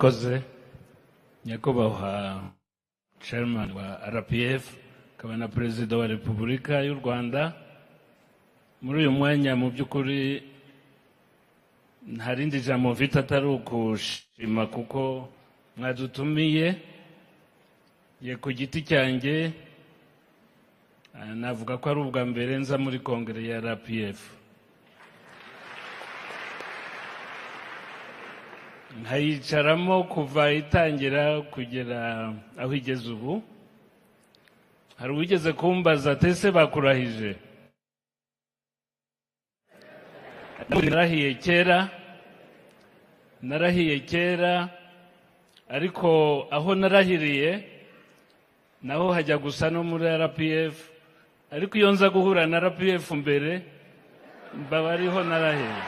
Murakoze, nyakubahwa chairman wa RPF, akaba na Perezida wa Repubulika y'u Rwanda. Muri uyu mwanya, mu by'ukuri nta rindi jambo mfite atari ukushima kuko mwadutumiye. Ye, ku giti cyanjye navuga ko ari ubwa mbere nza muri kongere ya RPF, nkayicaramo kuva itangira kugera aho igeze ubu. Hari uwigeze kumbaza ati: "Ese bakurahije?" Narahiye kera, narahiye kera, ariko aho narahiriye naho hajya gusa no muri RPF. Ariko iyo nza guhura na RPF mbere, mbaba ariho narahiye.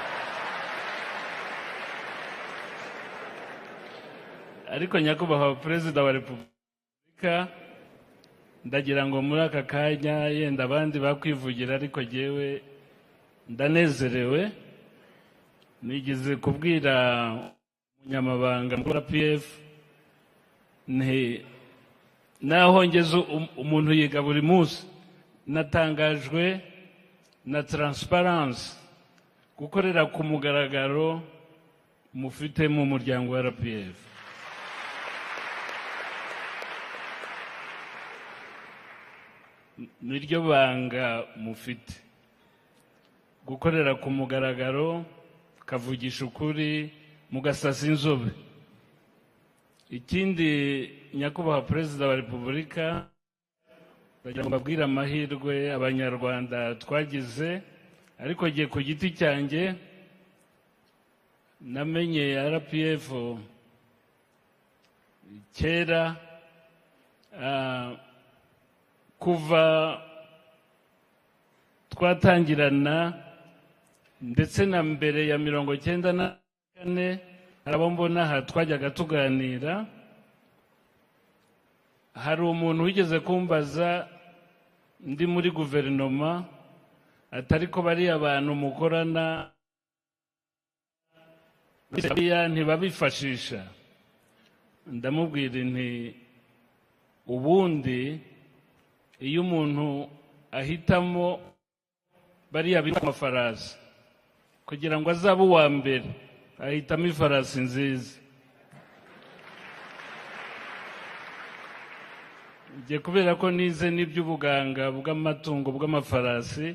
Ariko nyakubahwa Perezida wa Repubulika, ndagira ngo muri aka kanya, yenda abandi bakwivugira, ariko jyewe ndanezerewe. Nigeze kubwira umunyamabanga mukuru wa RPF nti naho ngeze, umuntu yiga buri munsi. Natangajwe na transparency, gukorera ku mugaragaro mufite mu muryango wa RPF. Niryo banga mufite, gukorera ku mugaragaro, kavugisha ukuri, mugasasa inzobe. Ikindi, nyakubahwa Perezida wa Repubulika, ndagira ngo mbabwire amahirwe Abanyarwanda twagize. Ariko jye ku giti cyanjye namenye RPF kera, kuva twatangirana, ndetse na mbere ya 94. Hari abo mbona aha twajyaga tuganira. Hari umuntu wigeze kumbaza ndi muri guverinoma, atari ko bariya bantu mukorana bariya ntibabifashisha? Ndamubwira nti: "Ubundi iyo umuntu ahitamo bariya bita amafarasi, kugira ngo azabe uwa mbere, ahitamo ifarasi nziza." Njye kubera ko nize n'iby'ubuganga bw'amatungo, bw'amafarasi,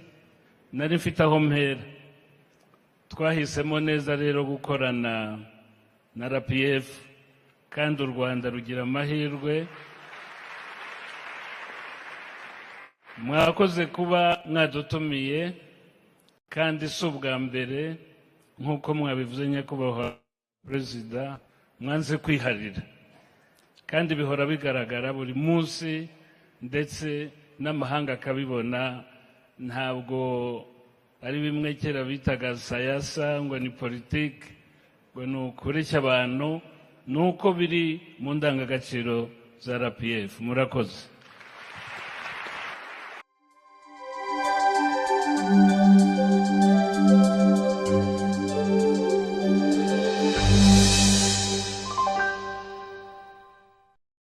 nari mfite aho mpera. Twahisemo neza rero gukorana na RPF, kandi u Rwanda rugira amahirwe. Mwakoze kuba mwadutumiye, kandi si ubwa mbere. Nk'uko mwabivuze, nyakubahwa Perezida, mwanze kwiharira, kandi bihora bigaragara buri munsi, ndetse n'amahanga akabibona. Ntabwo ari bimwe kera bitaga siasa, ngo ni politiki, ngo ni ukureshya abantu, ni uko biri mu ndangagaciro za RPF. Murakoze.